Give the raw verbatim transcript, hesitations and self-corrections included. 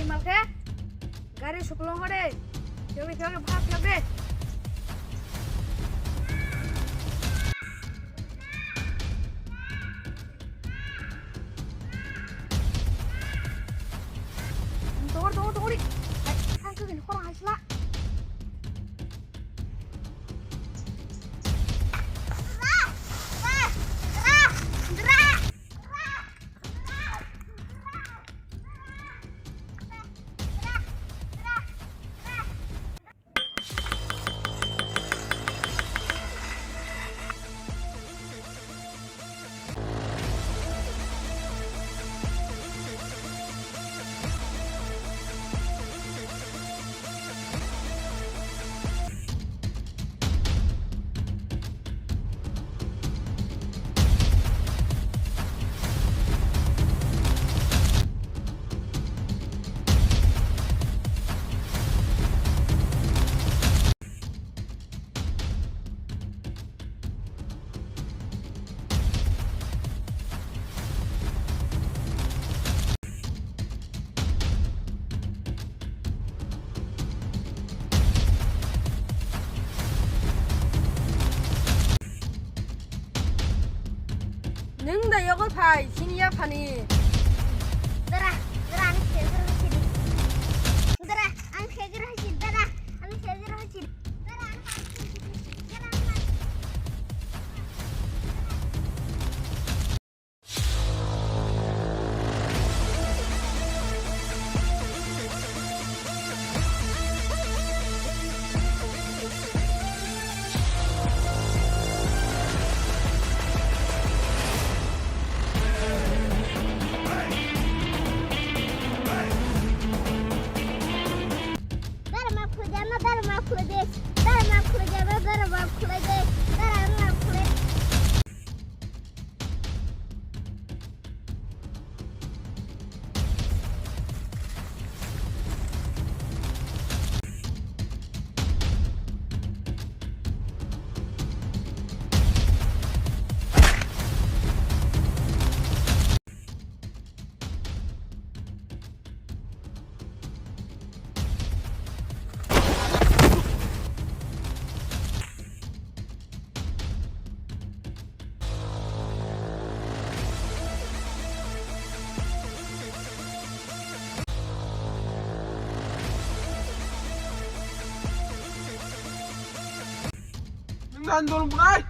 Malkhe, gari suklong hore. Yogi yogi bhag yogi. Tunggu, tunggu, tunggu, di. Hai, hai, kau gini, korang hai sila. Nwng da yogol phai, sini ya phani. Dara, dara, ani khe dara sini. Dara, ani khe dara sini, dara, ani khe dara sini. Dara, ani khe dara sini. Dara, ani khe dara sini. Dara ma khulai de, dara ma khulai de, dara ma khulai de, dara ma khulai de, dara ma khulai. Nang dol bunai.